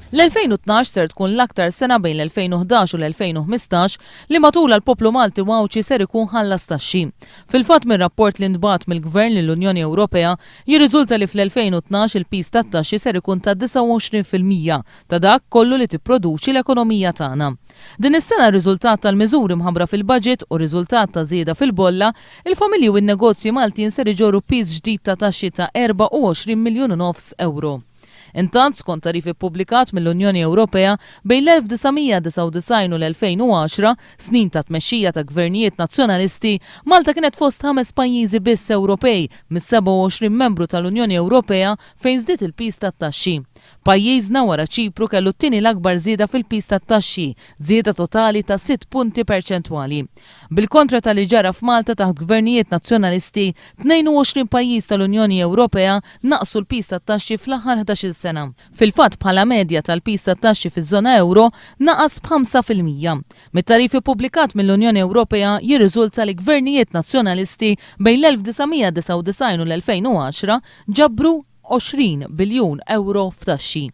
L-2012 ser tkun l-aktar sena bejn l-2011 u l-2015 li matulha l-poplu Malti u Għawdxi ser ikun ħallas taxxi. Fil-fatt mir-rapport li ntbagħat mill-Gvern lill-Unjoni Ewropea jirriżulta li fl-2012 il-piż tat-taxxi ser ikun ta' 29% ta' dak kollu li tipproduċi l-ekonomija tagħna. Din is-sena riżultat tal-miżuri mħabbra fil-budget u riżultat ta' żieda fil-bolla, il-familji u n-negozji Maltin ser iġorru piż ġdid ta' taxxi ta' 24 miljun u nofs ewro. Intant, skont tagħrif ippubblikat mill-Unjoni Ewropea, bejn l-1999 u l-2010, snin ta' tmexxija ta' gvernijiet nazzjonalisti, Malta kienet fost ħames pajjiżi biss Ewropej mis-27 membru tal-Unjoni Ewropea fejn żdied il-piż tat-taxxi. Pajjiżna, wara Ċipru, kellu t-tieni l-akbar żieda fil-piż tat-taxxi, żieda totali ta' sitt punti perċentwali. Bil-kontra ta' li ġara f'Malta taħt gvernijiet nazzjonalisti, 22 pajjiż tal-Unjoni Ewropea naqqsu l-piż tat-taxxi fl-aħħar ħdax-il sena. Fil-fatt bħala medja tal-piż tat-taxxi fiż-żona ewro naqas b'5%. Mit-tagħrif ippubblikat mill-Unjoni Ewropea jirriżulta li gvernijiet nazzjonalisti bejn l-1999 u l-2010 ġabru 20 biljun ewro f'taxxi.